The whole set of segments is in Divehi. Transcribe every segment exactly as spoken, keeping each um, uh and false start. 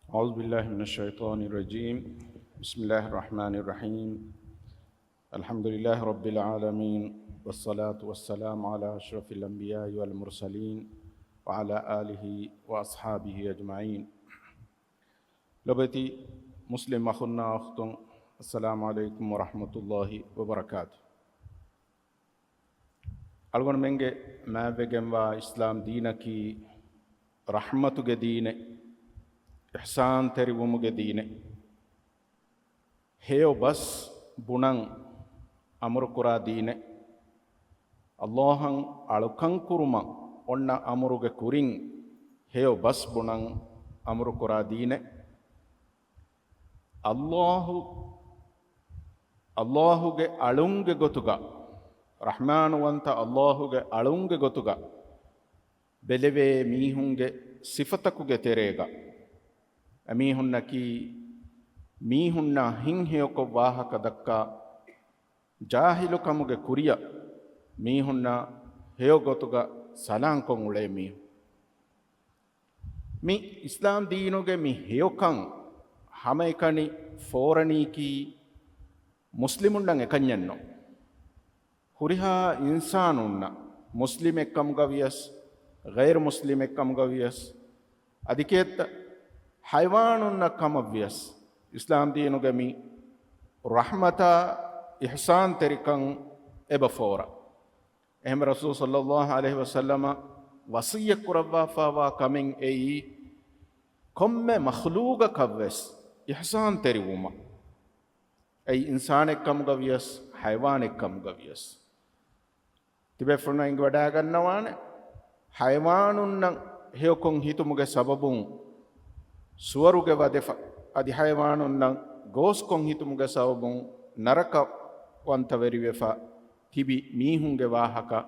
أعوذ بالله من الشيطان الرجيم. بسم الله الرحمن الرحيم. الحمد لله رب العالمين، والصلاة والسلام على أشرف الأنبياء والمرسلين، وعلى آله وأصحابه أجمعين. ލޮބުވެތި މުސްލިމް އަޚުންނާ އުޚްތުން، السلام عليكم ورحمة الله وبركاته. އަޅުގަނޑުމެންގެ މާތްވެގެންވާ އިސްލާމް ދީނަކީ ރަޙްމަތުގެ ދީނެއް، އިޙްސާންތެރިވުމުގެ ދީނެއް، ހެޔޮ ބަސް ބުނަން އަމުރުކުރާ ދީނެއް، ﷲ އަށް އަޅުކަން ކުރުމަށް އޮންނަ އަމުރުގެ ކުރިން ހެޔޮ ބަސް ބުނަން އަމުރުކުރާ ދީނެއް، ﷲ، ﷲ ގެ އަޅުންގެ ގޮތުގަ، ރަޙްމާނުވަންތަ ﷲ ގެ އަޅުންގެ ގޮތުގަ ބެލެވޭ މީހުންގެ ސިފަތަކުގެ ތެރޭގަ، އެމީހުންނަކީ މީހުންނާ ހިތްހެޔޮކޮށް ވާހަކަ ދައްކާ، ޖާހިލުކަމުގެ ކުރިއަށް މީހުންނާ ހެޔޮ ގޮތުގަ ސަލާންކޮށް އުޅޭ މީހުން. މި އިސްލާމް ދީނުގެ މި ހެޔޮކަން ހަމައެކަނި ފޯރަނީކީ މުސްލިމުންނަށް އެކަންޏެއްނު. ހުރިހާ އިންސާނުންނަށް، މުސްލިމެއްކަމުގަ ވިޔަސް، ޣައިރު މުސްލިމެއްކަމުގަ ވިޔަސް، އަދި ކޭއްތަ ހައިވާނުންނަށް ކަމަށް ވިޔަސް، އިސްލާމް ދީނުގެ މި ރަޙްމަތާ އިޙްސާންތެރިކަން އެބަ ފޯރަ. އެހެން ރަސޫލު ޞައްލައްލާހު ޢަލައިހި ވަސައްލަމަ ވަޞިއްޔަތް ކުރައްވާފާވާ ކަމެއް އެއީ، ކޮންމެ މަޚްލޫގަކަށްވެސް އިޙްސާންތެރިވުމަށް. އެއީ އިންސާނެއްކަމުގަ ވިޔަސް، ހައިވާނެއްކަމުގަ ވިޔަސް. ތިބޭފުޅުންނަށް އެނގިވަޑައިގަންނަވާނެ، ހައިވާނުންނަށް ހެޔޮކޮށް ހިތުމުގެ ސަބަބުން ސުވަރުގެ ވަދެފަ، އަދި ހައިވާނުންނަށް ގޯސްކޮށް ހިތުމުގެ ސަބަބުން ނަރަކަވަންތަވެރިވެފަ ތިބި މީހުންގެ ވާހަކަ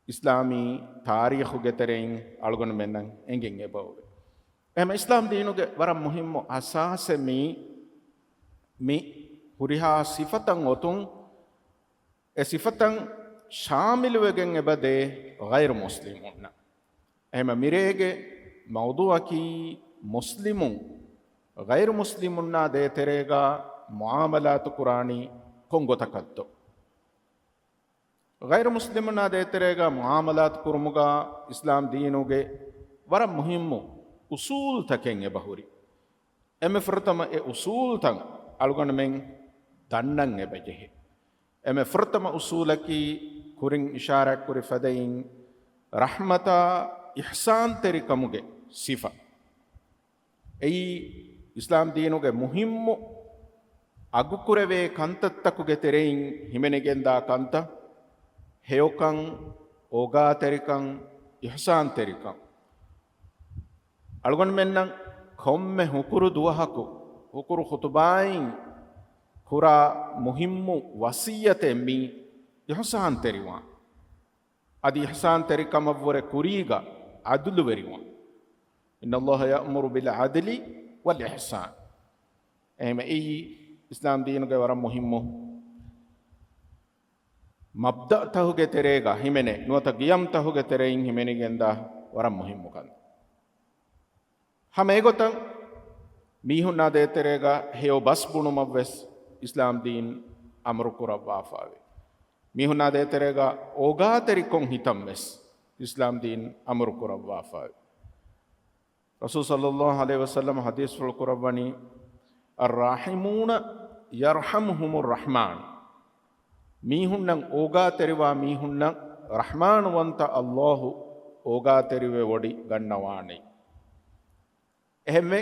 އިސްލާމީ ތާރީޚުގެ ތެރެއިން އަޅުގަނޑުމެންނަށް އެނގެން އެބައޮވޭ. އެހެން އިސްލާމް ދީނުގެ ވަރަށް މުހިއްމު އަސާސެއް މީ، މި ހުރިހާ ސިފަތައް އޮތުން، އެ ސިފަތައް ޝާމިލުވެގެން އެބަދޭ ޣައިރު މުސްލިމުންނަށް. އެހެން މިރޭގެ މައުޟޫޢަކީ މުސްލިމުން ޣައިރު މުސްލިމުންނާ ދޭތެރޭގަ މުޢާމަލާތު ކުރާނީ ކޮން ގޮތަކަށްތޯ؟ ޣައިރު މުސްލިމުންނާ ދޭތެރޭގަ މުޢާމަލާތު ކުރުމުގަ އިސްލާމް ދީނުގެ ވަރަށް މުހިއްމު އުޞޫލުތަކެއް އެބަހުރި. އެންމެ ފުރަތަމަ އެ އުޞޫލުތައް އަޅުގަނޑުމެން ދަންނަން އެބަޖެހޭ. އެންމެ ފުރަތަމަ އުޞޫލަކީ ކުރިން އިޝާރާތްކުރި ފަދައިން ރަޙްމަތާ އިޙްސާންތެރިކަމުގެ ސިފަ. އެއީ އިސްލާމް ދީނުގެ މުހިއްމު އަގުކުރެވޭ ކަންތައްތަކުގެ ތެރެއިން ހިމެނިގެންދާ ކަންތައް، ހެޔޮކަން، އޯގާތެރިކަން، އިޙްސާންތެރިކަން. އަޅުގަނޑުމެންނަށް ކޮންމެ ހުކުރު ދުވަހަކު ހުކުރު ޚުޠުބާއިން ކުރާ މުހިއްމު ވަޞިއްޔަތެއް މީ އިޙްސާންތެރިވާން. އަދި އިޙްސާންތެރިކަމަށްވުރެ ކުރީގަ ޢަދުލުވެރިވާން. إن الله يأمر بالعدل والإحسان. އެހެން އެއީ އިސްލާމް ދީނުގެ ވަރަށް މުހިއްމު މަބްދައުތަކުގެ ތެރޭގަ ހިމެނޭ، ނުވަތަ ގިޔަމްތަކުގެ ތެރެއިން ހިމެނިގެންދާ ވަރަށް މުހިއްމު ކަން. ހަމަ އެގޮތަށް މީހުންނާ ދޭތެރޭގަ ހެޔޮ ބަސް ބުނުމަށްވެސް އިސްލާމް ދީން އަމުރު ކުރައްވާފައިވޭ. މީހުންނާ ދޭތެރޭގަ އޯގާތެރިކޮށް ހިތަންވެސް އިސްލާމް ދީން އަމުރު ކުރައްވާފައިވޭ. ރަސޫލު ޞައްލައްލާހު ޢަލައިހި ވަސައްލަމަ ޙަދީޘްފުޅު ކުރައްވަނީ، الراحمون يرحمهم الرحمن. މީހުންނަށް އޯގާތެރިވާ މީހުންނަށް ރަޙްމާނުވަންތަ ﷲ އޯގާތެރިވެވޮޑި ގަންނަވާނެ. އެހެންވެ،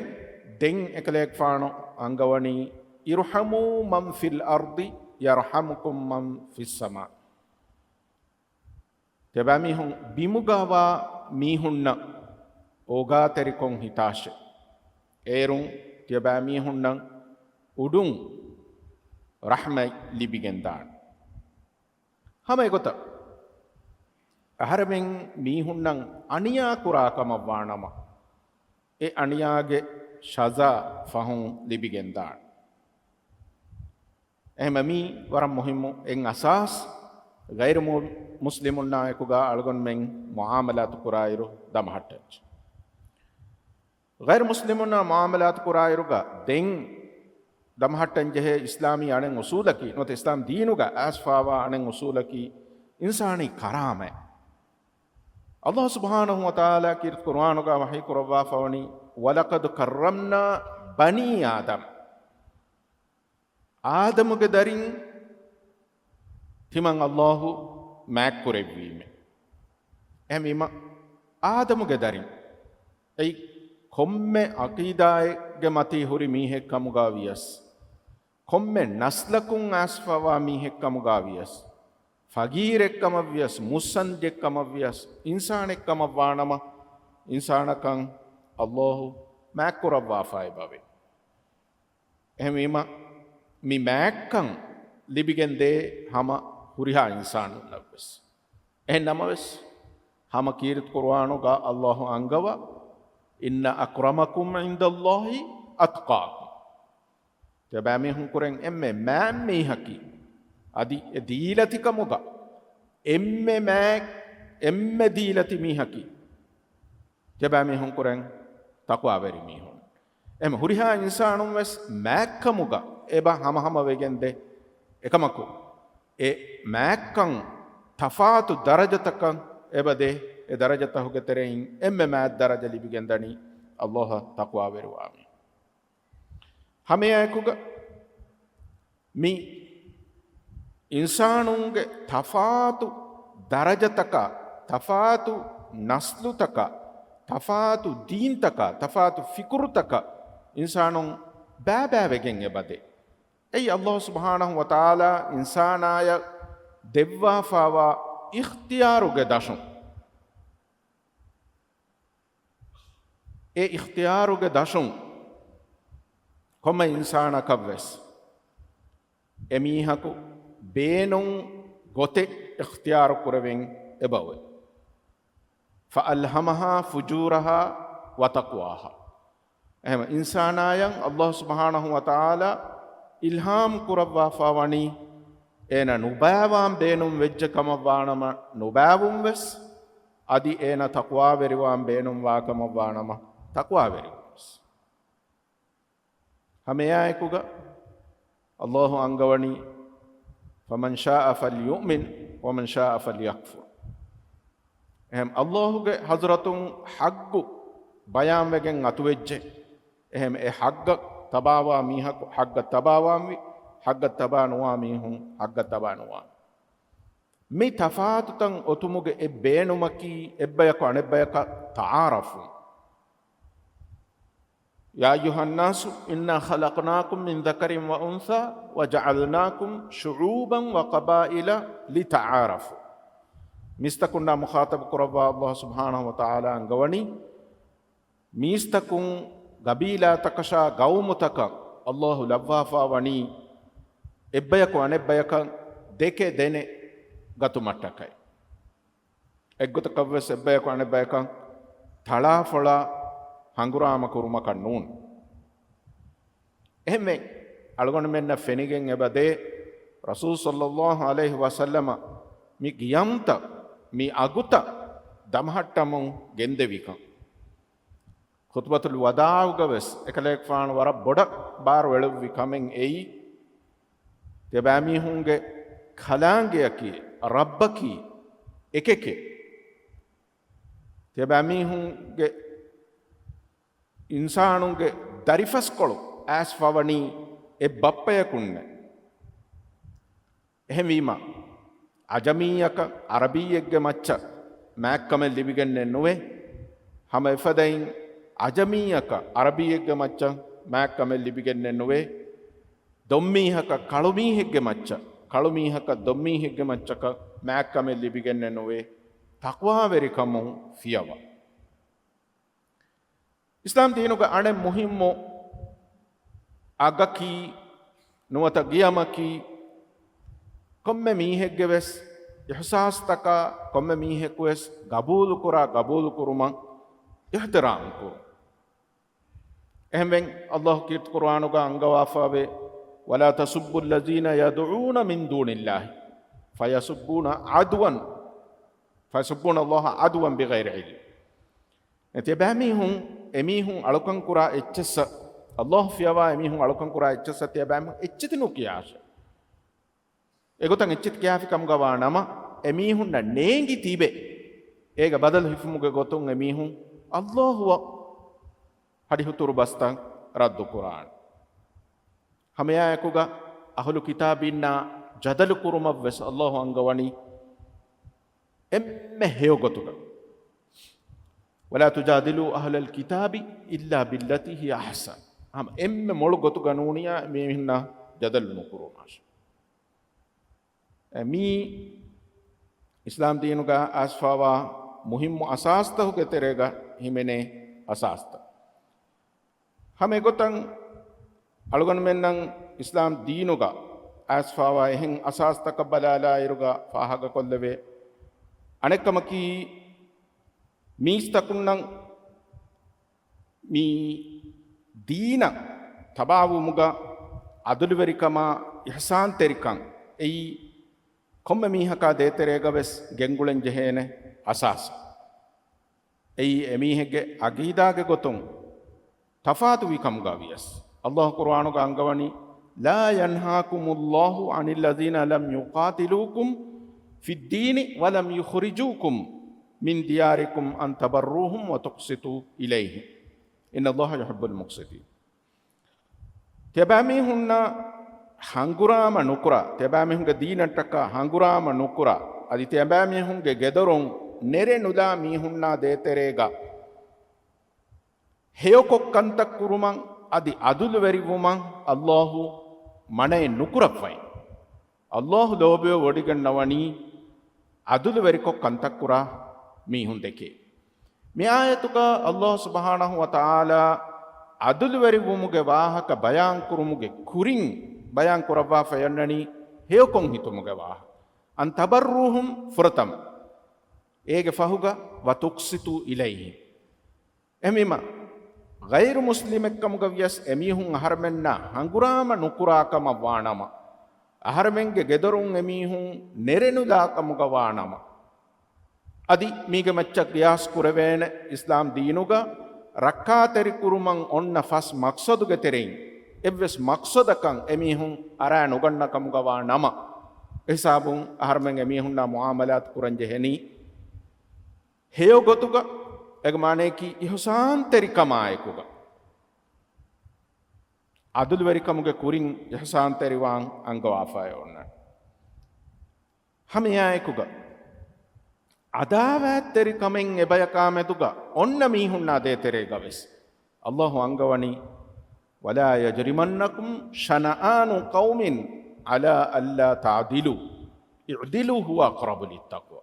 ދެން އެކަލޭގެފާނު އަންގަވަނީ، ارحموا من في الأرض يرحمكم من في السماء. ތިޔަބައިމީހުން ބިމުގަވާ މީހުންނަށް އޯގާތެރިކޮށް ހިތާށޭ. އޭރުން ތިޔަބައިމީހުންނަށް އުޑުން ރަޙްމަތް ލިބިގެންދާނެ. ހަމަ އެގޮތަށް، އަހަރެމެން މީހުންނަށް އަނިޔާ ކުރާ ކަމަށް ވާނަމަ، އެ އަނިޔާގެ ޝަޒާ ފަހުން ލިބިގެންދާނެ. އެހެންމަ މީ ވަރަށް މުހިއްމު އެއް އަސާސް، ޣައިރު މު-، މުސްލިމުންނާ އެކުގަ އަޅުގަނޑުމެން މުޢާމަލާތު ކުރާއިރު ދަމަހައްޓަންޖެ. ޣައިރު މުސްލިމުންނާ މުޢާމަލާތު ކުރާއިރުގަ ދެން ދަމަހައްޓަން ޖެހޭ އިސްލާމީ އަނެއް އުސޫލަކީ، ނުވަތަ އިސްލާމް ދީނުގަ އައިސްފާވާ އަނެއް އުސޫލަކީ އިންސާނީ ކަރާމަތް. ﷲ ސުބްޙާނަހު ވަތަޢާލާ ކީރިތި ޤުރުއާނުގަ ވަޙީ ކުރައްވާފަވަނީ، "وَلَقَدْ كَرَّمْنَا بَنِي آدَمَ." އާދަމުގެ ދަރިން ތިމަން ﷲ މާތްކުރެއްވީމެ. އެހެންވީމަ، އާދަމުގެ ދަރިން އެއީ ކޮންމެ ޢަޤީދާއެއްގެ މަތީ ހުރި މީހެއް ކަމުގަ ވިޔަސް، ކޮންމެ ނަސްލަކުން އައިސްފަވާ މީހެއް ކަމުގަ ވިޔަސް، ފަގީރެއް ކަމަށް ވިޔަސް، މުއްސަނދިއެއް ކަމަށް ވިޔަސް، އިންސާނެއް ކަމަށް ވާނަމަ، އިންސާނަކަށް ﷲ މާތްކުރައްވާފައި ބަވޭ. އެހެންވީމަ، މި މާތްކަން ލިބިގެން ދޭ ހަމަ ހުރިހާ އިންސާނުންނަށްވެސް. އެހެން ނަމަވެސް، ހަމަ ކީރިތި ޤުރުއާނުގަ ﷲ އަންގަވާ، "إِنَّ أَكْرَمَكُمْ عِندَ اللَّهِ أَتْقَاكُمْ." ތިޔަބައިމީހުންކުރެން އެންމެ މާތް މީހަކީ، އަދި އެ ދީލަތިކަމުގަ އެންމެ މާތް، އެންމެ ދީލަތި މީހަކީ، ތިޔަބައިމީހުންކުރެން ތަޤްވާވެރި މީހުން. އެހެން ހުރިހާ އިންސާނުންވެސް މާތްކަމުގަ އެބަ ހަމަހަމަވެގެންދޭ. އެކަމަކު، އެ މާތްކަން ތަފާތު ދަރަޖަތަކަށް އެބަދޭ. އެ ދަރަޖަތަކުގެ ތެރެއިން އެންމެ މާތް ދަރަޖަ ލިބިގެންދަނީ ﷲ އަށް ތަޤްވާވެރިވާ މީހުން. ހަމައެއާއެކުގަ މި އިންސާނުންގެ ތަފާތު ދަރަޖަތަކާ، ތަފާތު ނަސްލުތަކާ، ތަފާތު ދީންތަކާ، ތަފާތު ފިކުރުތަކަށް އިންސާނުން ބައިބައިވެގެން އެބަދޭ. އެއީ ﷲ ސުބްޙާނަހު ވަތަޢާލާ އިންސާނާޔަށް ދެއްވާފާވާ އިޚްތިޔާރުގެ ދަށުން. އެ އިޚްތިޔާރުގެ ދަށުން ކޮންމެ އިންސާނަކަށްވެސް އެމީހަކު ބޭނުން ގޮތެއް އިޚްތިޔާރު ކުރެވެން އެބައޮތް. فَأَلْهَمَهَا فُجُورَهَا وَتَقْوَاهَا. އެހެން އިންސާނާޔަށް ﷲ ސުބްޙާނަހު ވަތަޢާލާ އިލްހާމް ކުރައްވާފާވަނީ، އޭނަ ނުބައިވާން ބޭނުން ވެއްޖެ ކަމަށްވާނަމަ ނުބައިވުން ވެސް، އަދި އޭނަ ތަޤްވާވެރިވާން ބޭނުންވާ ކަމަށްވާނަމަ ތަޤްވާވެރިވުން ވެސް. ހަމައެއާއެކުގަ ﷲ އަންގަވަނީ، فَمَنْ شَاءَ فَلْيُؤْمِنْ وَمَنْ شَاءَ فَلْيَكْفُرْ. އެހެން ﷲގެ ޙަޟްރަތުން ޙައްޤު ބަޔާންވެގެން އަތުވެއްޖެ. އެހެން އެ ޙައްޤަށް ތަބާވާ މީހަކު ޙައްޤަށް ތަބާވާންވީ، ޙައްޤަށް ތަބާ ނުވާ މީހުން ޙައްޤަށް ތަބާ ނުވާން. މި ތަފާތުތައް އޮތުމުގެ އެއް ބޭނުމަކީ އެއްބަޔަކު އަނެއްބަޔަކަށް ތަޢާރަފުން. يَا أَيُّهَا النَّاسُ إِنَّا خَلَقْنَاكُم مِّن ذَكَرٍ وَأُنثَىٰ وَجَعَلْنَاكُمْ شُعُوبًا وَقَبَائِلَ لِتَعَارَفُوا. މީސްތަކުންނާ މުޚާޠަބު ކުރައްވާ ﷲ ސުބްޙާނަހު ވަތަޢާލާ އަންގަވަނީ، މީސްތަކުން ގަބީލާތަކަށާ ގައުމުތަކަށް ﷲ ލައްވާފާ ވަނީ އެއްބަޔަކު އަނެއްބަޔަކަށް ދެކެ ދެނެ ގަތުމަށްޓަކައި. އެއްގޮތަކަށްވެސް އެއްބަޔަކު އަނެއްބަޔަކަށް ތަޅާފޮޅާ ހަނގުރާމަ ކުރުމަކަށް ނޫން. އެހެންވެ، އަޅުގަނޑުމެންނަށް ފެނިގެން އެބަދޭ، ރަސޫލު ޞައްލައްލާހު ޢަލައިހި ވަސައްލަމަ މި ގިޔަމްތައް، މި އަގުތައް ދަމަހައްޓަމުން ގެންދެވިކަން. ޚުޠުބަތުލް ވަދާޢުގަވެސް އެކަލޭގެފާނު ވަރަށް ބޮޑަށް ބާރު އެޅުއްވި ކަމެއް އެއީ، ތިޔަބައިމީހުންގެ ކަލާނގެއަކީ، ރައްބަކީ އެކެކޭ. ތިޔަބައިމީހުންގެ، އިންސާނުންގެ ދަރިފަސްކޮޅު އައިސްފަވަނީ އެއް ބައްޕަޔަކުންނޭ. އެހެންވީމަ، އަޖަމީއަކަށް ޢަރަބީއެއްގެ މައްޗަށް މާތްކަމެއް ލިބިގެންނެއް ނުވޭ. ހަމަ އެފަދައިން، އަޖަމީއަކަށް ޢަރަބީއެއްގެ މައްޗަށް މާތްކަމެއް ލިބިގެންނެއް ނުވޭ. ދޮންމީހަކަށް ކަޅުމީހެއްގެ މައްޗަށް، ކަޅުމީހަކަށް ދޮންމީހެއްގެ މައްޗަކަށް މާތްކަމެއް ލިބިގެންނެއް ނުވޭ. ތަޤްވާވެރިކަމުން ފިޔަވާ. އިސްލާމް ދީނުގެ އަނެއް މުހިއްމު އަގަކީ، ނުވަތަ ގިޔަމަކީ، ކޮންމެ މީހެއްގެ ވެސް އިޙްސާސްތަކާ، ކޮންމެ މީހަކު ވެސް ގަބޫލުކުރާ ގަބޫލުކުރުމަށް އިޙްތިރާމް ކުރުން. އެހެންވެ، ﷲ ކީރިތި ޤުރުއާނުގަ އަންގަވާފަވޭ، وَلَا تَسُبُّوا الَّذِينَ يَدْعُونَ مِن دُونِ اللَّهِ فَيَسُبُّوا اللَّهَ عَدْوًا، فَيَسُبُّوا اللَّهَ عَدْوًا بِغَيْرِ عِلْمٍ. ތިޔަބައިމީހުން އެމީހުން އަޅުކަން ކުރާ އެއްޗަށްސަ، އައްލާހު ފިޔަވާ އެމީހުން އަޅުކަން ކުރާ އެއްޗަށްސަ ތިޔަބައިމީހުން އެއްޗެތި ނުކިޔާށެ. އެގޮތަށް އެއްޗެތި ކިޔާފި ކަމުގަ ވާ ނަމަ، އެމީހުންނަށް ނޭނގި ތިބެ، އޭގެ ބަދަލު ހިފުމުގެ ގޮތުން އެމީހުން އައްލާހުއަށް ހަޑިހުތުރު ބަސްތައް ރައްދު ކުރާނެ. ހަމައެއާއެކުގަ އަހުލު ކިތާބީންނާ ޖަދަލު ކުރުމަށް ވެސް އައްލާހު އަންގަވަނީ އެންމެ ހެޔޮ ގޮތުގަ. ولا تجادلوا أهل الكتاب إلا بالتي هي أحسن. ހަމަ އެންމެ މޮޅު ގޮތުގަ ނޫނިޔާ މީހުންނާ ޖަދަލު ނުކުރުމާށެ. އެ މީ އިސްލާމް ދީނުގަ އައިސްފާވާ މުހިއްމު އަސާސްތަކުގެ ތެރޭގަ ހިމެނޭ އަސާސްތައް. ހަމަ އެގޮތަށް އަޅުގަނޑުމެންނަށް އިސްލާމް ދީނުގަ އައިސްފާވާ އެހެން އަސާސްތަކަށް ބަލާލާއިރުގަ ފާހަގަކޮށްލެވޭ. އަނެއްކަމަކީ، މީސްތަކުންނަށް މި ދީނަށް ތަބާވުމުގަ އަދުލުވެރިކަމާ އިޙްސާންތެރިކަން އެއީ ކޮންމެ މީހަކާ ދޭތެރޭގަ ވެސް ގެންގުޅެން ޖެހޭނެ އަސާސެއް. އެއީ އެމީހެއްގެ އަގީދާގެ ގޮތުން ތަފާތުވި ކަމުގަ ވިޔަސް، އައްލާހު ޤުރުއާނުގަ އަންގަވަނީ، لا ينهاكم الله عن الذين لم يقاتلوكم في الدين ولم يخرجوكم من دياركم أن تبروهم وتقسطوا إليهم إن الله يحب المقسطين. ތިޔަބައިމީހުންނަށް ހަނގުރާމަ ނުކުރާ، ތިޔަބައިމީހުންގެ ދީނަށްޓަކާ ހަނގުރާމަ ނުކުރާ، އަދި ތިޔަބައިމީހުންގެ ގެދޮރުން ނެރެ ނުލާ މީހުންނާ ދޭތެރޭގަ ހެޔޮކޮށް ކަންތައް ކުރުމަށް އަދި އަދުލުވެރިވުމަށް އައްލާހު މަނައެއް ނުކުރައްވައި. އައްލާހު ލޯބިވެވޮޑިގަންނަވަނީ އަދުލުވެރިކޮށް ކަންތައް ކުރާ މީހުން ދެކެ. މި އާޔަތުގަ އައްލާހު ސުބްޙާނަހު ވަތަޢާލާ އަދުލުވެރިވުމުގެ ވާހަކަ ބަޔާންކުރުމުގެ ކުރިން ބަޔާން ކުރައްވާފައި އޮންނަނީ ހެޔޮކޮށް ހިތުމުގެ ވާހަކަ. أن تبروهم ފުރަތަމަ. އޭގެ ފަހުގަ وتقسطوا إليهم. އެހެންވީމަ، ޣައިރު މުސްލިމެއްކަމުގަ ވިޔަސް އެމީހުން އަހަރެމެންނާ ހަނގުރާމަ ނުކުރާކަމަށް ވާނަމަ، އަހަރެމެންގެ ގެދޮރުން އެމީހުން ނެރެނުލާކަމުގަ ވާނަމަ، އަދި މީގެ މައްޗަށް ގިޔާސް ކުރެވޭނެ އިސްލާމް ދީނުގަ ރައްކާތެރިކުރުމަށް އޮންނަ ފަސް މަޤްޞަދުގެ ތެރެއިން އެއްވެސް މަޤްޞަދަކަށް އެމީހުން އަރާ ނުގަންނަ ކަމުގަ ވާ ނަމަ، އެހިސާބުން އަހަރެމެން އެމީހުންނާ މުޢާމަލާތު ކުރަން ޖެހެނީ ހެޔޮ ގޮތުގަ، އޭގެ މާނަޔަކީ އިޙުސާންތެރިކަމާއެކުގަ، އަދުލުވެރިކަމުގެ ކުރިން އިޙުސާންތެރިވާން އަންގަވާފައި އޮންނަން. ހަމައެއާއެކުގަ، ޢަދާވާތްތެރިކަމެއް އެބަޔަކާމެދުގަ އޮންނަ މީހުންނާ ދޭތެރޭގަވެސް، އައްލާހު އަންގަވަނީ، ولا يجرمنكم شنآن قوم على ألا تعدلوا اعدلوا هو أقرب للتقوى.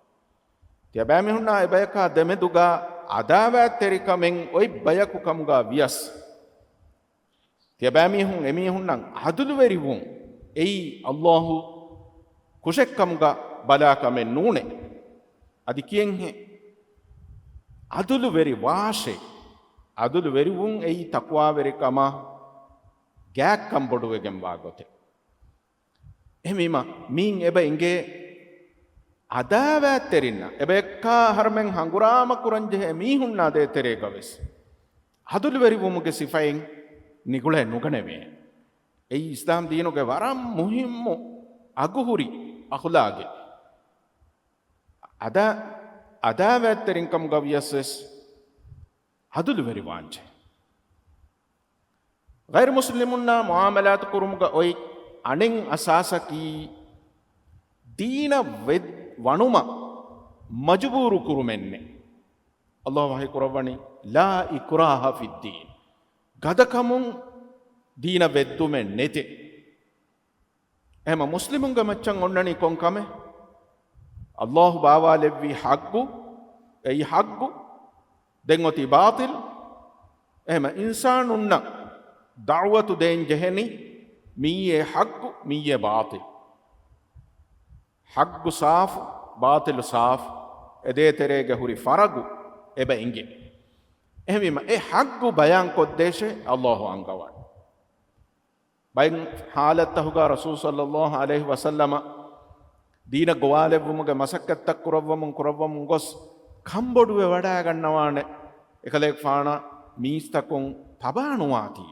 ތިޔަބައިމީހުންނާ އެބަޔަކާ ދެމެދުގަ ޢަދާވާތްތެރިކަމެއް އޮތް ބަޔަކު ކަމުގަ ވިޔަސް، ތިޔަބައިމީހުން އެމީހުންނަށް ޢަދުލުވެރިވުން އެއީ އައްލާހު ކުށެއްކަމުގަ ބަލާކަމެއް ނޫނޭ. އަދި ކިޔެންހޭ، ޢަދުލުވެރި ވާށޭ. ޢަދުލުވެރިވުން އެއީ ތަޤްވާވެރިކަމާ ގާތްކަން ބޮޑުވެގެންވާ ގޮތެއް. އެހެންވީމަ، މީން އެބަ އިނގޭ، ޢަދާވާތްތެރިންނަށް އެބަޔަކާ އަހަރުމެން ހަނގުރާމަ ކުރަންޖެހޭ މީހުންނާ ދޭތެރޭގަވެސް ޢަދުލުވެރިވުމުގެ ސިފައެއް ނިގުޅައެއް ނުގަނެވޭ. އެއީ އިސްލާމް ދީނުގެ ވަރަށް މުހިއްމު އަގުހުރި އަޚުލާގެއް. ޢަދާ، ޢަދާވާތްތެރިންކަމުގަ ވިޔަސް ވެސް ޢަދުލުވެރިވާންޖެ. ޣައިރު މުސްލިމުންނާ މުޢާމަލާތު ކުރުމުގަ އޮތް އަނެއް އަސާސަކީ، ދީނަށް ވެ-، ވަނުމަށް މަޖުބޫރު ކުރުމެއްނެއް. އައްލާހު ވަޙީ ކުރައްވަނީ، لا إكراه في الدين. ގަދަކަމުން ދީނަށް ވެއްދުމެއް ނެތޭ. އެހެމަ މުސްލިމުންގެ މައްޗަށް އޮންނަނީ ކޮން ކަމެއް؟ އައްލާހު ބާވާލެއްވި ޙައްޤު، އެއީ ޙައްޤު، ދެން އޮތީ ބާޠިލް. އެހެމަ އިންސާނުންނަށް ދަޢުވަތު ދޭން ޖެހެނީ، މިއީ ޙައްޤު، މިއީ ބާޠިލް. ޙައްޤު ސާފު، ބާޠިލު ސާފު، އެ ދޭތެރޭގަ ހުރި ފަރަގު އެބަ އިނގޭ. އެހެންވީމަ، އެ ޙައްޤު ބަޔާން ކޮށްދޭށޭ އައްލާހު އަންގަވަން. ބައެއް ޙާލަތްތަހުގަ ރަސޫލު ޞައްލައްލާހު ޢަލައިހި ވަސައްލަމަ ދީނަށް ގޮވާލެއްވުމުގެ މަސައްކަތްތައް ކުރައްވަމުން ކުރައްވަމުން ގޮސް ކަންބޮޑުވެ ވަޑައިގަންނަވާނެ. އެކަލޭގެފާނަށް މީސްތަކުން ތަބާނުވާތީ.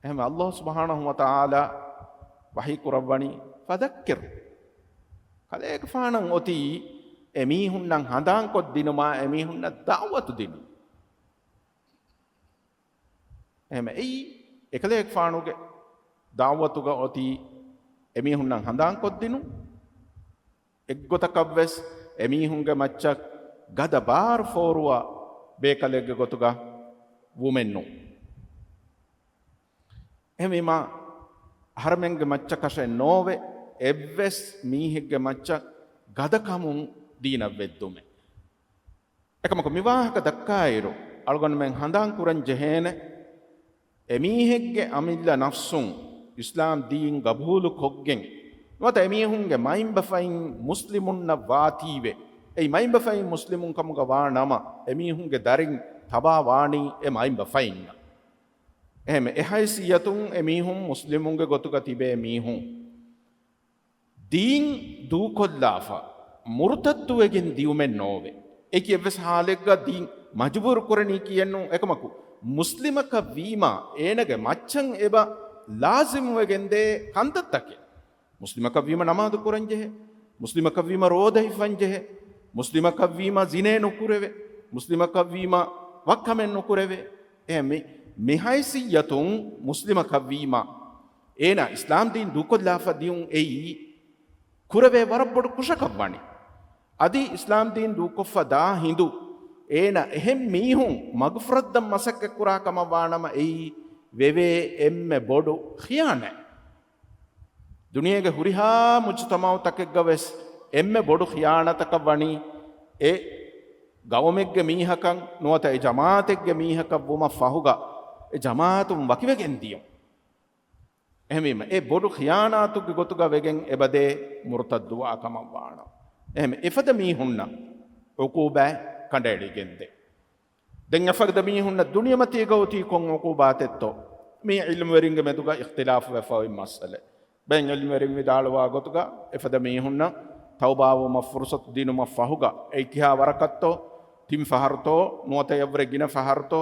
އެހެން ﷲ ސުބްޙާނަހޫ ވަތަޢާލާ ވަޙީ ކުރައްވަނީ، ފަޛައްކިރް، ކަލޭގެފާނަށް އޮތީ އެމީހުންނަށް ހަނދާންކޮށްދިނުމާ، އެމީހުންނަށް ދަޢުވަތު ދިނުން. އެހެން އެއީ އެކަލޭގެފާނުގެ ދަޢުވަތުގަ އޮތީ އެމީހުންނަށް ހަނދާންކޮށްދިނުން. އެއްގޮތަކަށްވެސް އެމީހުންގެ މައްޗަށް ގަދަ ބާރު ފޯރުވާ ބޭކަލެއްގެ ގޮތުގަ ވުމެއްނޫން. އެހެންވީމާ، އަހަރެމެންގެ މައްޗަކަށެއް ނޯވެ، އެއްވެސް މީހެއްގެ މައްޗަށް ގަދަކަމުން ދީނަށް ވެއްދުމެއް. އެކަމަކު މި ވާހަކަ ދައްކާއިރު، އަޅުގަނޑުމެން ހަނދާން ކުރަން ޖެހޭނެ، އެމީހެއްގެ އަމިއްލަ ނަފްސުން އިސްލާމް ދީން ގަބޫލު ކޮށްގެން، ނުވަތަ އެމީހުންގެ މައިންބަފައިން މުސްލިމުންނަށް ވާތީވެ، އެއީ މައިންބަފައިން މުސްލިމުން ކަމުގަ ވާ ނަމަ، އެމީހުންގެ ދަރިން ތަބާ ވާނީ އެ މައިންބަފައިންނަށް. އެހެން އެ ހައިސިއްޔަތުން އެމީހުން މުސްލިމުންގެ ގޮތުގަ ތިބޭ މީހުން. ދީން ދޫކޮށްލާފަ، މުރުތައްދުވެގެން ދިޔުމެއް ނޯވެ. އެކި އެއްވެސް ހާލެއްގަ ދީން މަޖުބޫރު ކުރަނީ ކިޔެއްނޫ. އެކަމަކު، މުސްލިމަކަށް ވީމާ، އޭނަގެ މައްޗަށް އެބަ ލާޒިމުވެގެންދޭ ކަންތައްތަކެއް. މުސްލިމަކަށް ވީމަ ނަމާދު ކުރަން ޖެހޭ. މުސްލިމަކަށް ވީމަ ރޯދަ ހިފަން ޖެހޭ. މުސްލިމަކަށް ވީމަ ޒިނޭ ނުކުރެވޭ. މުސްލިމަކަށް ވީމަ ވައްކަމެއް ނުކުރެވޭ. އެ މި، މި ހައިސިއްޔަތުން މުސްލިމަކަށް ވީމަ، އޭނާ އިސްލާމް ދީން ދޫކޮށްލާފަ ދިޔުން އެއީ، ކުރެވޭ ވަރަށް ބޮޑު ކުށަކަށް ވަނީ. އަދި އިސްލާމް ދީން ދޫކޮށްފަ ދާ ހިނދު، އޭނަ އެހެން މީހުން މަގުފުރައްދަން މަސައްކަތްކުރާ ކަމަށް ވާނަމަ، އެއީ ވެވޭ އެންމެ ބޮޑު ޚިޔާނަތް. ދުނިޔޭގެ ހުރިހާ މުޖުތަމަޢުތަކެއްގަ ވެސް އެންމެ ބޮޑު ޚިޔާނަތަކަށް ވަނީ، އެ ގައުމެއްގެ މީހަކަށް ނުވަތަ އެ ޖަމާޢަތެއްގެ މީހަކަށް ވުމަށް ފަހުގަ، އެ ޖަމާޢަތުން ވަކިވެގެން ދިޔުން. އެހެންވީމަ، އެ ބޮޑު ޚިޔާނާތުގެ ގޮތުގަ ވެގެން އެބަދޭ މުރުތައްދުވާ ކަމަށް ވާނަމަ. އެހެން އެފަދަ މީހުންނަށް ޢުޤޫބާތް ކަނޑައެޅިގެންދޭ. ދެން އެފަދަ މީހުންނަށް ދުނިޔެމަތީގަ އޮތީ ކޮން ޢުޤޫބާތެއްތޯ؟ މީ ޢިލްމުވެރިންގެ މެދުގަ އިޚްތިލާފު ވެފަ އޮތް މައްސަލައެއް. ބައެއް ޢިލްމުވެރިން ވިދާޅުވާ ގޮތުގަ، އެފަދަ މީހުންނަށް ތައުބާވުމަށް ފުރުޞަތު ދިނުމަށް ފަހުގަ، އެއީ ކިހާ ވަރަކަށްތޯ؟ ތިން ފަހަރުތޯ؟ ނުވަތަ އެއަށްވުރެ ގިނަ ފަހަރުތޯ؟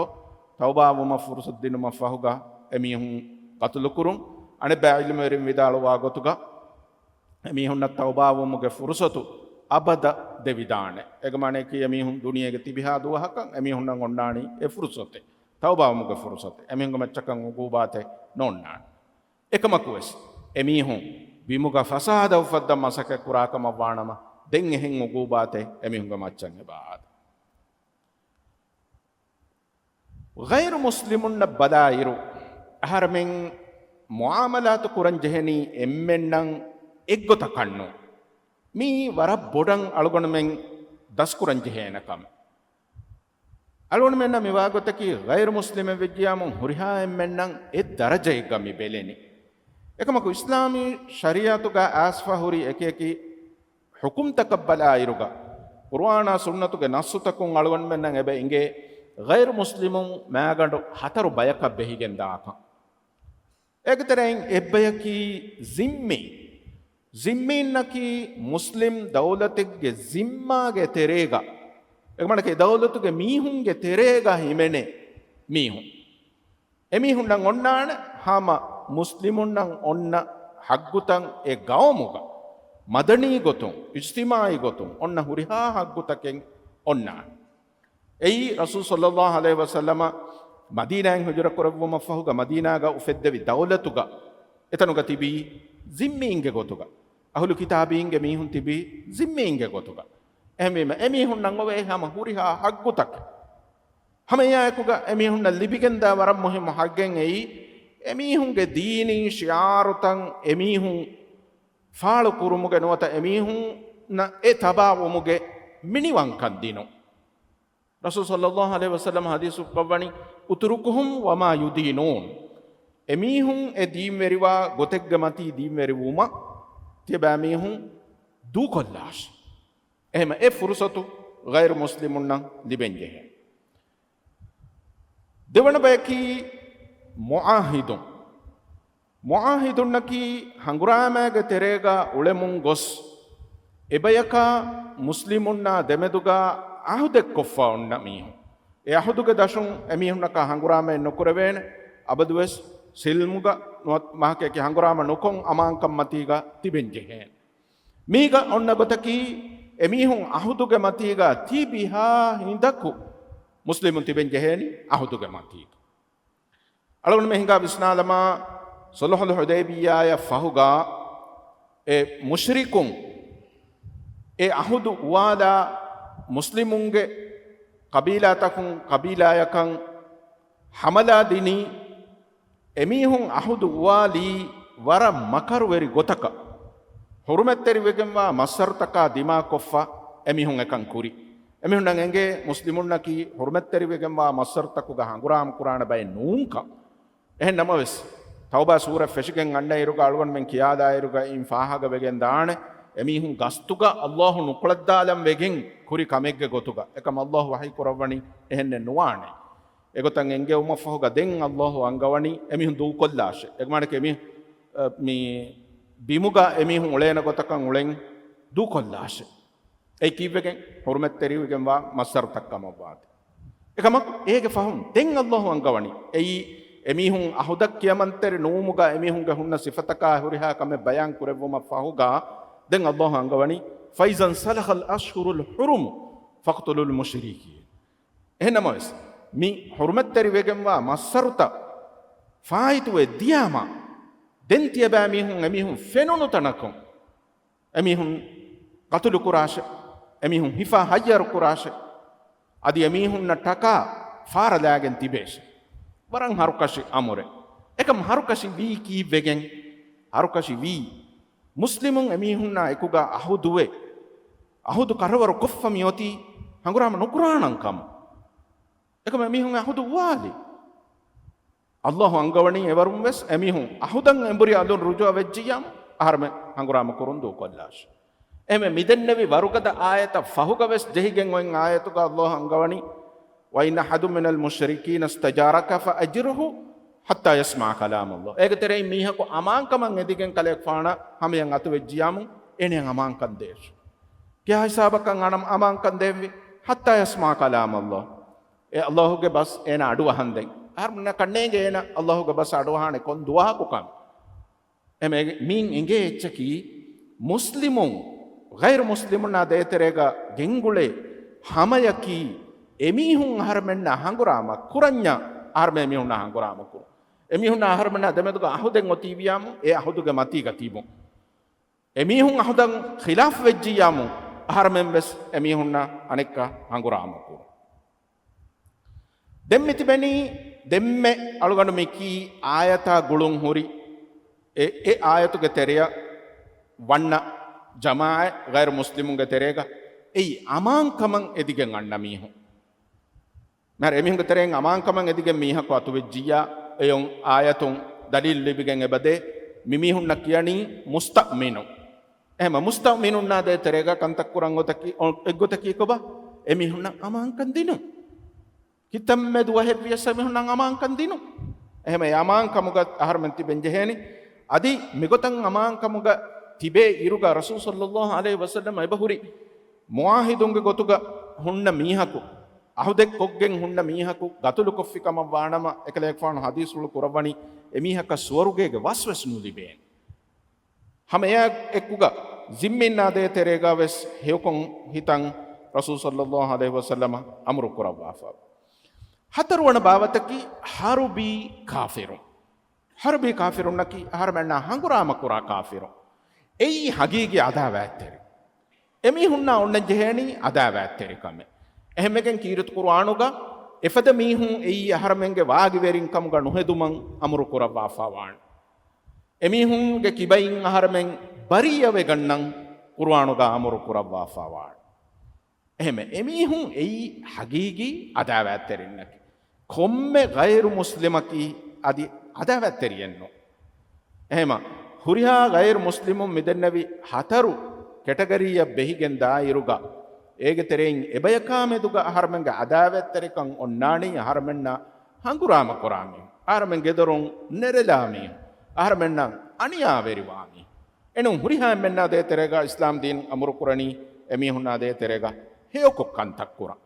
ތައުބާވުމަށް ފުރުޞަތު ދިނުމަށް ފަހުގަ، އެމީހުން ޤަތުލުކުރުން. އަނެއްބައި ޢިލްމުވެރިން ވިދާޅުވާ ގޮތުގަ، އެމީހުންނަށް ތައުބާވުމުގެ ފުރުޞަތު އަބަދަށް ދެވިދާނެ. އޭގެ މާނައަކީ، އެމީހުން ދުނިޔޭގެ ތިބިހާ ދުވަހަކަށް އެމީހުންނަށް އޮންނާނީ އެ ފުރުޞަތެއް. ތައުބާވުމުގެ ފުރުޞަތެއް. އެމީހުންގެ މައްޗަކަށް ޢުޤޫބާތެއް ނޯންނާނެ. އެކަމަކުވެސް، އެމީހުން ބިމުގަ ފަސާދަ އުފައްދަން މަސައްކަތް ކުރާ ކަމަށް ވާނަމަ، ދެން އެހެން ޢުޤޫބާތެއް އެމީހުންގެ މައްޗަށް އެބަ އާދޭ. ޣައިރު މުސްލިމުންނަށް ބަލާއިރު، އަހަރެމެން މުޢާމަލާތު ކުރަން ޖެހެނީ އެންމެންނަށް އެއްގޮތަކަށްނު. މީ ވަރަށް ބޮޑަށް އަޅުގަނޑުމެން ދަސްކުރަން ޖެހޭނެ ކަމެއް. އަޅުގަނޑުމެންނަށް މިވާގޮތަކީ، ޣައިރު މުސްލިމެއް ވެއްޖިޔާމު ހުރިހާ އެންމެންނަށް އެއް ދަރަޖައެއްގަ މި ބެލެނީ. އެކަމަކު، އިސްލާމީ ޝަރީޢަތުގަ އައިސްފަ ހުރި އެކި އެކި ޙުކުމްތަކަށް ބަލާއިރުގަ، ޤުރުއާނާ ސުންނަތުގެ ނައްޞުތަކުން އަޅުގަނޑުމެންނަށް އެބަ އިނގޭ، ޣައިރު މުސްލިމުން މާގަނޑު ހަތަރު ބަޔަކަށް ބެހިގެން ދާކަން. އޭގެ ތެރެއިން އެއްބަޔަކީ ޒިންމީ. ޒިންމީންނަކީ މުސްލިމް ދައުލަތެއްގެ ޒިންމާގެ ތެރޭގަ، އެކަމަނަކީ ދައުލަތުގެ މީހުންގެ ތެރޭގަ ހިމެނޭ މީހުން. އެމީހުންނަށް އޮންނާނެ ހަމަ މުސްލިމުންނަށް އޮންނަ ޙައްޤުތައް އެ ގައުމުގަ، މަދަނީ ގޮތުން، އިޖްތިމާޢީ ގޮތުން އޮންނަ ހުރިހާ ޙައްޤުތަކެއް އޮންނާނެ. އެއީ، ރަސޫލު ޞައްލައްލާހު ޢަލައިހި ވަސައްލަމަ މަދީނާއިން ހިޖުރަ ކުރެއްވުމަށްފަހުގަ މަދީނާގަ އުފެއްދެވި ދައުލަތުގަ އެތަނުގަ ތިބީ ޒިންމީންގެ ގޮތުގަ، އަހުލު ކިތާބީންގެ މީހުން ތިބީ ޒިންމީންގެ ގޮތުގަ. އެހެންވީމަ، އެމީހުންނަށް އޮވޭ ހަމަ ހުރިހާ ޙައްޤުތަކެއް. ހަމައެއާއެކުގަ އެމީހުންނަށް ލިބިގެންދާ ވަރަށް މުހިއްމު ޙައްޤެއް އެއީ، އެމީހުންގެ ދީނީ ޝިޢާރުތައް އެމީހުން ފާޅު ކުރުމުގެ ނުވަތަ އެމީހުންނަށް އެ ތަބާވުމުގެ މިނިވަންކަން ދިނުން. ރަސޫލު ޞައްލައްލާހު ޢަލައިހި ވަސައްލަމަ ޙަދީޘް ކުރައްވަނީ، "اتركهم وما يدينون." އެމީހުން އެ ދީންވެރިވާ ގޮތެއްގެ މަތީ ދީންވެރިވުމަށް ތިޔަބައިމީހުން ދޫކޮށްލާށި. އެހެމަ އެ ފުރުޞަތު ޣައިރު މުސްލިމުންނަށް ލިބެންޖެހޭ. ދެވަނަ ބަޔަކީ މުޢާހިދުން. މުޢާހިދުންނަކީ ހަނގުރާމައިގެ ތެރޭގަ އުޅެމުން ގޮސް، އެބަޔަކާ މުސްލިމުންނާ ދެމެދުގަ ޢަހުދެއްކޮށްފަ އޮންނަ މީހުން. އެ އަހުދުގެ ދަށުން އެމީހުންނަކާ ހަނގުރާމައެއް ނުކުރެވޭނެ. އަބަދުވެސް ސިލްމުގަ ނުވަތަ މަހަކަކީ ހަނގުރާމަ ނުކޮށް އަމާންކަން މަތީގަ ތިބެން ޖެހޭނެ. މީގަ އޮންނަ ގޮތަކީ، އެމީހުން އަހުދުގެ މަތީގަ ތިބިހާ ހިނދަކު މުސްލިމުން ތިބެން ޖެހޭނީ އަހުދުގެ މަތީގަ. އަޅުގަނޑުމެން ހިނގާ ވިސްނާލަމާ، ޞުލްޙުލް ޙުދައިބިއްޔާއަށް ފަހުގަ އެ މުޝްރިކުން އެ އަހުދު އުވާލާ މުސްލިމުންގެ ޤަބީލާތަކުން ޤަބީލާޔަކަށް ޙަމަލާ ދިނީ، އެމީހުން އަހުދު އުވާލީ ވަރަށް މަކަރުވެރި ގޮތަކަށް. ޙުރުމަތްތެރިވެގެންވާ މައްސަރުތަކާ ދިމާކޮށްފަ އެމީހުން އެކަން ކުރި. އެމީހުންނަށް އެނގޭ މުސްލިމުންނަކީ ޙުރުމަތްތެރިވެގެންވާ މައްސަރުތަކުގަ ހަނގުރާމަ ކުރާނެ ބައެއް ނޫންކަން. އެހެން ނަމަވެސް، ތައުބާ ސޫރަ ފެށިގެން އަންނައިރުގަ އަޅުގަނޑުމެން ކިޔާލާއިރުގަ އިން ފާހަގަވެގެން ދާނެ، އެމީހުން ގަސްތުގަ ﷲ ނުކުޅައްދާލަން ވެގެން ކުރި ކަމެއްގެ ގޮތުގަ. އެކަމަށް ﷲ ވަޙީ ކުރައްވަނީ އެހެންނެއް ނުވާނެ. އެގޮތަށް އެންގެވުމަށްފަހުގަ ދެން ﷲ އަންގަވަނީ އެމީހުން ދޫކޮށްލާށޭ. އެގޮތަށް އެމީ، މި ބިމުގަ އެމީހުން އުޅޭނެ ގޮތަކަށް އުޅެން ދޫކޮށްލާށޭ. އެއީ ކީއްވެގެން؟ ޙުރުމަތްތެރިވެގެންވާ މައްސަރުތައް ކަމަށްވާތީ. އެކަމަކު އޭގެ ފަހުން ދެން ﷲ އަންގަވަނީ، އެއީ އެމީހުން އަހުދަށް ކިޔަމަންތެރި ނުވުމުގަ އެމީހުންގެ ހުންނަ ސިފަތަކާ ހުރިހާ ކަމެއް ބަޔާން ކުރެއްވުމަށް ފަހުގަ، ދެން ﷲ އަންގަވަނީ، فإذا انسلخ الأشهر الحرم فاقتلوا المشركين. އެހެން ނަމަވެސް، މި ޙުރުމަތްތެރިވެގެންވާ މައްސަރުތައް ފާއިތުވެ ދިޔާމާ، ދެން ތިޔަބައިމީހުން އެމީހުން ފެނުނު ތަނަކުން އެމީހުން ޤަތުލު ކުރާށޭ، އެމީހުން ހިފާ ހައްޔަރު ކުރާށޭ، އަދި އެމީހުންނަށް ޓަކާ ފާރަލާގެން ތިބޭށޭ. ވަރަށް ހަރުކަށި އަމުރެއް. އެކަމް ހަރުކަށި ވީ ކީއްވެގެން؟ ހަރުކަށި ވީ މުސްލިމުން އެމީހުންނާ އެކުގަ އަހުދުވެ، އަހުދު ކަރަވަރު ކޮށްފަ މިއޮތީ ހަނގުރާމަ ނުކުރާނަން ކަމަށް. އެކަމް އެމީހުން އަހުދު އުވާލި. ﷲ އަންގަވަނީ އެވަރުން ވެސް އެމީހުން އަހުދަށް އެނބުރި އަލުން ރުޖޫޢަ ވެއްޖިއްޔާމު، އަހަރުމެން ހަނގުރާމަ ކުރުން ދޫކޮށްލާށި. އެހެންވެ، މިދެންނެވި ވަރުގަދަ އާޔަތަށް ފަހުގަ ވެސް ޖެހިގެން އޮތް އާޔަތުގަ ﷲ އަންގަވަނީ، وإن أحد من المشركين استجارك فأجره حتى يسمع كلام الله. އޭގެ ތެރެއިން މީހަކު އަމާންކަމަށް އެދިގެން ކަލޭގެފާނަށް ހަމަޔަށް އަތުވެއްޖިއްޔާމު، އޭނަޔަށް އަމާންކަން ދޭށި. ކިހާ ހިސާބަކަށް އަނަ-، އަމާންކަން ދޭންވީ؟ حتى يسمع كلام الله. އެ ﷲ ގެ ބަސް އޭނަ އަޑުއަހަންދެން. އަހަރުމެންނަކަށް ނޭނގޭ އޭނަ ﷲ ގެ ބަސް އަޑުއަހާނެ ކޮން ދުވަހަކު ކަމެއް. އެމެ-، މީން އެނގޭ އެއްޗަކީ، މުސްލިމުން ޣައިރު މުސްލިމުންނާ ދޭތެރޭގަ ގެންގުޅޭ ހަމަޔަކީ، އެމީހުން އަހަރުމެންނާ ހަނގުރާމަ ކުރަންޏާ އަހަރުމެން އެމީހުންނާ ހަނގުރާމަ ކުރުން. އެމީހުންނާ އަހަރުމެންނާ ދެމެދުގަ އަހުދެއް އޮތީވިޔާމު، އެ އަހުދުގެ މަތީގަ ތިބުން. އެމީހުން އަހުދަށް ޚިލާފް ވެއްޖިއްޔާމު، އަހަރުމެން ވެސް އެމީހުންނާ އަނެއްކާ ހަނގުރާމަ ކުރުން. ދެން މި ތިބެނީ، ދެންމެ އަޅުގަނޑު މި ކީ އާޔަތާ ގުޅުން ހުރި އެ، އެ އާޔަތުގެ ތެރެއަށް ވަންނަ ޖަމާޢަތް، ޣައިރު މުސްލިމުންގެ ތެރޭގަ އެއީ އަމާންކަމަށް އެދިގެން އަންނަ މީހުން. މިހާރު އެމީހުންގެ ތެރެއިން އަމާންކަމަށް އެދިގެން މީހަކު އަތުވެއްޖިއްޔާ، އެއޮން އާޔަތުން ދަލީލު ލިބިގެން އެބަދޭ، މިމީހުންނަށް ކިޔަނީ މުސްތައުމިނު. އެހެމަ މުސްތައުމިނުންނާ ދޭތެރޭގަ ކަންތައް ކުރަން އޮތަކީ، އޮ-، އެއްގޮތަކީ ކޮބާ؟ އެމީހުންނަށް އަމާންކަން ދިނުން. ކިތަންމެ ދުވަހެއްވިޔަސް އެމީހުންނަށް އަމާންކަން ދިނުން. އެހެމަ އެ އަމާންކަމުގަ އަހަރުމެން ތިބެން ޖެހޭނީ. އަދި މިގޮތަށް އަމާންކަމުގަ ތިބޭ އިރުގަ ރަސޫލު ޞައްލައްލާހު ޢަލައިހި ވަސައްލަމަ އެބަހުރި މުޢާހިދުންގެ ގޮތުގަ ހުންނަ މީހަކު، އަހުދެއް ކޮށްގެން ހުންނަ މީހަކު ގަތުލުކޮށްފި ކަމަށް ވާނަމަ، އެކަލޭގެފާނު ޙަދީޘްފުޅު ކުރައްވަނީ އެމީހަކަށް ސުވަރުގޭގެ ވަސްވެސް ނުލިބޭނެ. ހަމަ އެއާ އެއްކުގަ ޒިންމީންނާ ދޭތެރޭގަ ވެސް ހެޔޮކޮން ހިތަން ރަސޫލު ޞައްލައްލާހު ޢަލައިހި ވަސައްލަމަ އަމުރު ކުރައްވާފަ. ހަތަރުވަނަ ބާވަތަކީ ޙަރުބީ ކާފިރުން. ޙަރުބީ ކާފިރުންނަކީ އަހަރުމެންނާ ހަނގުރާމަ ކުރާ ކާފިރުން. އެއީ ހަގީގީ ޢަދާވާތްތެރި. އެމީހުންނާ އޮންނަން ޖެހޭނީ ޢަދާވާތްތެރިކަމެއް. އެހެންވެގެން ކީރިތި ޤުރުއާނުގަ އެފަދަ މީހުން އެއީ އަހަރަމެންގެ ވާގިވެރިން ކަމުގަ ނުހެދުމަށް އަމުރު ކުރައްވާފާވާނެ. އެމީހުންގެ ކިބައިން އަހަރަމެން ބަރީއަވެގަންނަން ޤުރުއާނުގަ އަމުރު ކުރައްވާފާވާނެ. އެހެމެ އެމީހުން އެއީ ހަގީގީ ޢަދާވާތްތެރިންނަކީ. ކޮންމެ ޣައިރު މުސްލިމަކީ އަދި ޢަދާވާތްތެރިއެއްނު. އެހެމަ، ހުރިހާ ޣައިރު މުސްލިމުން މިދެންނެވި ހަތަރު ކެޓަގަރީއަށް ބެހިގެން ދާއިރުގަ، އޭގެ ތެރެއިން އެބަޔަކާ މެދުގަ އަހަރަމެންގެ ޢަދާވާތްތެރިކަން އޮންނާނީ އަހަރަމެންނާ ހަނގުރާމަ ކުރާ މީހުން، އަހަރަމެން ގެދޮރުން ނެރެލާ މީހުން، އަހަރަމެންނަށް އަނިޔާވެރިވާ މީހުން. އެނޫން ހުރިހާ އެންމެންނާ ދޭތެރޭގަ އިސްލާމް ދީން އަމުރު ކުރަނީ އެމީހުންނާ ދޭތެރޭގަ ހެޔޮކޮށް ކަންތައް ކުރަން.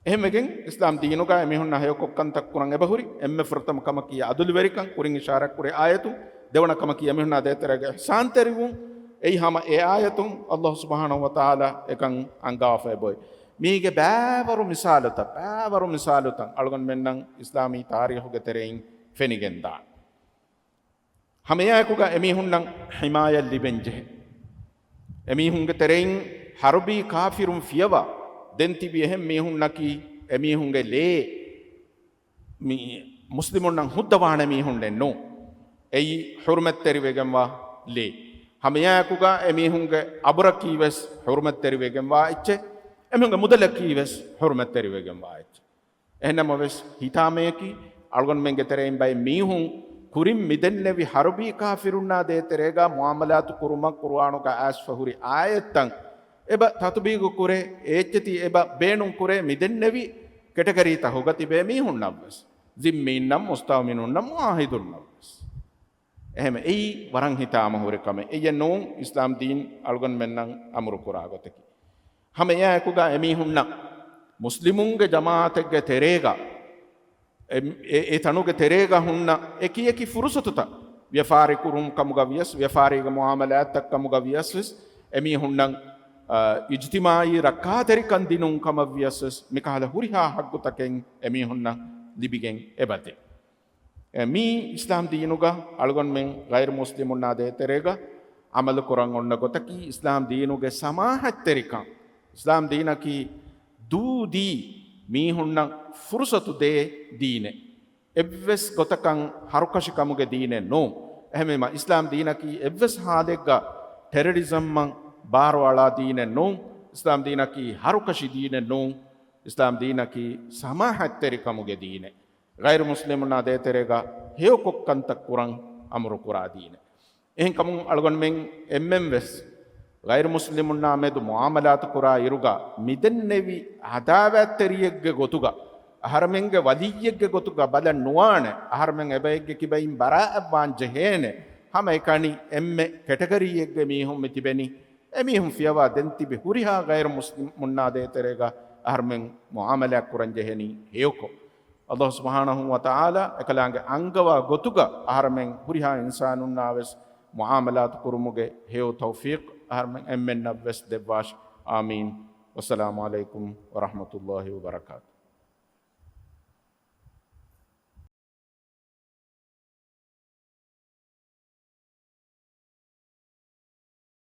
އެހެންވެގެން އިސްލާމް ދީނުގަ އެމީހުންނާ ހެޔޮކޮށް ކަންތައް ކުރަން އެބަހުރި. އެންމެ ފުރަތަމަ ކަމަކީ އަދުލުވެރިކަން، ކުރިން އިޝާރާތް ކުރި އާޔަތު. ދެވަނަ ކަމަކީ އެމީހުންނާ ދޭތެރޭގަ އިޙްސާންތެރިވުން. އެއީ ހަމަ އެ އާޔަތުން އައްލާހު ސުބްޙާނަހު ވަތަޢާލާ އެކަން އަންގާފަ އެބައޮތް. މީގެ ބައިވަރު މިސާލުތައް، ބައިވަރު މިސާލުތައް އަޅުގަނޑުމެންނަށް އިސްލާމީ ތާރީޚުގެ ތެރެއިން ފެނިގެންދާނެ. ހަމައެއާއެކުގަ އެމީހުންނަށް ޙިމާޔަތް ލިބެންޖެހޭ. އެމީހުންގެ ތެރެއިން ޙަރުބީ ކާފިރުން ފިޔަވާ، ދެން ތިބި އެހެން މީހުންނަކީ އެމީހުންގެ ލޭ މި މުސްލިމުންނަށް ހުއްދަވާނެ މީހުންނެއް ނޫން. އެއީ ޙުރުމަތްތެރިވެގެންވާ ލޭ. ހަމައެއާއެކުގަ އެމީހުންގެ އަބުރަކީ ވެސް ޙުރުމަތްތެރިވެގެންވާ އެއްޗެއް، އެމީހުންގެ މުދަލަކީ ވެސް ޙުރުމަތްތެރިވެގެންވާ އެއްޗެއް. އެހެންނަމަވެސް، ހިތާމަޔަކީ އަޅުގަނޑުމެންގެ ތެރެއިން ބައެއް މީހުން ކުރިން މިދެންނެވި ޙަރުބީ ކާފިރުންނާ ދޭތެރޭގަ މުޢާމަލާތު ކުރުމަށް ޤުރުއާނުގަ އައިސްފަ ހުރި އާޔަތްތައް އެބަ ތަޠުބީޤު ކުރޭ، އެ އެއްޗެތި އެބަ ބޭނުން ކުރޭ، މިދެންނެވި ކެޓަގަރީތަކުގަ ތިބޭ މީހުންނަށްވެސް، ޒިންމީންނަށް، މުސްތައުމިނުންނަށް، މުޢާހިދުންނަށްވެސް. އެހެން އެއީ ވަރަށް ހިތާމަ ހުރި ކަމެއް. އެއްޔެއް ނޫން، އިސްލާމް ދީން އަޅުގަނޑުމެންނަށް އަމުރު ކުރާ ގޮތަކީ. ހަމަ އެއާއެކުގަ އެމީހުންނަށް މުސްލިމުންގެ ޖަމާޢަތެއްގެ ތެރޭގަ، އެ، އެ، އެ ތަނުގެ ތެރޭގަ ހުންނަ އެކި އެކި ފުރުޞަތުތައް، ވިޔަފާރި ކުރުން ކަމުގަ ވިޔަސް، ވިޔަފާރީގެ މުޢާމަލާތްތައް ކަމުގަ ވިޔަސް ވެސް، އެމީހުންނަށް، އާ، އިޖްތިމާޢީ ރައްކާތެރިކަން ދިނުން ކަމަށް ވިޔަސް ވެސް، މިކަހަލަ ހުރިހާ ޙައްޤުތަކެއް އެމީހުންނަށް ލިބިގެން އެބަދޭ. އެ، މީ އިސްލާމް ދީނުގަ އަޅުގަނޑުމެން ޣައިރު މުސްލިމުންނާ ދޭތެރޭގަ ޢަމަލު ކުރަން އޮންނަ ގޮތަކީ، އިސްލާމް ދީނުގެ ސަމާޙަތްތެރިކަން. އިސްލާމް ދީނަކީ ދޫދީ މީހުންނަށް ފުރުޞަތު ދޭ ދީނެއް. އެއްވެސް ގޮތަކަށް ހަރުކަށިކަމުގެ ދީނެއް ނޫން. އެހެންވީމަ، އިސްލާމް ދީނަކީ އެއްވެސް ޙާލެއްގަ ޓެރަރިޒަމްއަށް ބާރުއަޅާ ދީނެއް ނޫން. އިސްލާމް ދީނަކީ ހަރުކަށި ދީނެއް ނޫން. އިސްލާމް ދީނަކީ ސަމާޙަތްތެރިކަމުގެ ދީނެއް. ޣައިރު މުސްލިމުންނާ ދޭތެރޭގަ ހެޔޮކޮށް ކަންތައް ކުރަން އަމުރު ކުރާ ދީނެއް. އެހެންކަމުން އަޅުގަނޑުމެން އެންމެން ވެސް ޣައިރު މުސްލިމުންނާ މެދު މުޢާމަލާތު ކުރާ އިރުގަ މިދެންނެވި ޢަދާވާތްތެރިއެއްގެ ގޮތުގަ، އަހަރެމެންގެ ވަލިއްޔެއްގެ ގޮތުގަ ބަލަން ނުވާނެ، އަހަރެމެން އެބައެއްގެ ކިބައިން ބަރާއަތްވާން ޖެހޭނެ. ހަމައެކަނި އެންމެ ކެޓަގަރީއެއްގެ މީހުން މި ތިބެނީ. އެމީހުން ފިޔަވާ ދެން ތިބި ހުރިހާ ޣައިރު މުސްލިމުންނާ ދޭތެރޭގަ އަހަރެމެން މުޢާމަލާތް ކުރަން ޖެހެނީ ހެޔޮކޮށް. އައްލާހު ސުބްޙާނަހު ވަތަޢާލާ އެކަލާނގެ އަންގަވާ ގޮތުގަ އަހަރެމެން ހުރިހާ އިންސާނުންނާ ވެސް މުޢާމަލާތު ކުރުމުގެ ހެޔޮ ތައުފީޤު އަހަރެމެން އެންމެންނަށް ވެސް ދެއްވާށި. އާމީން. ވައްސަލާމު ޢަލައިކުމް ވަރަޙްމަތުﷲި ވަބަރަކާތު.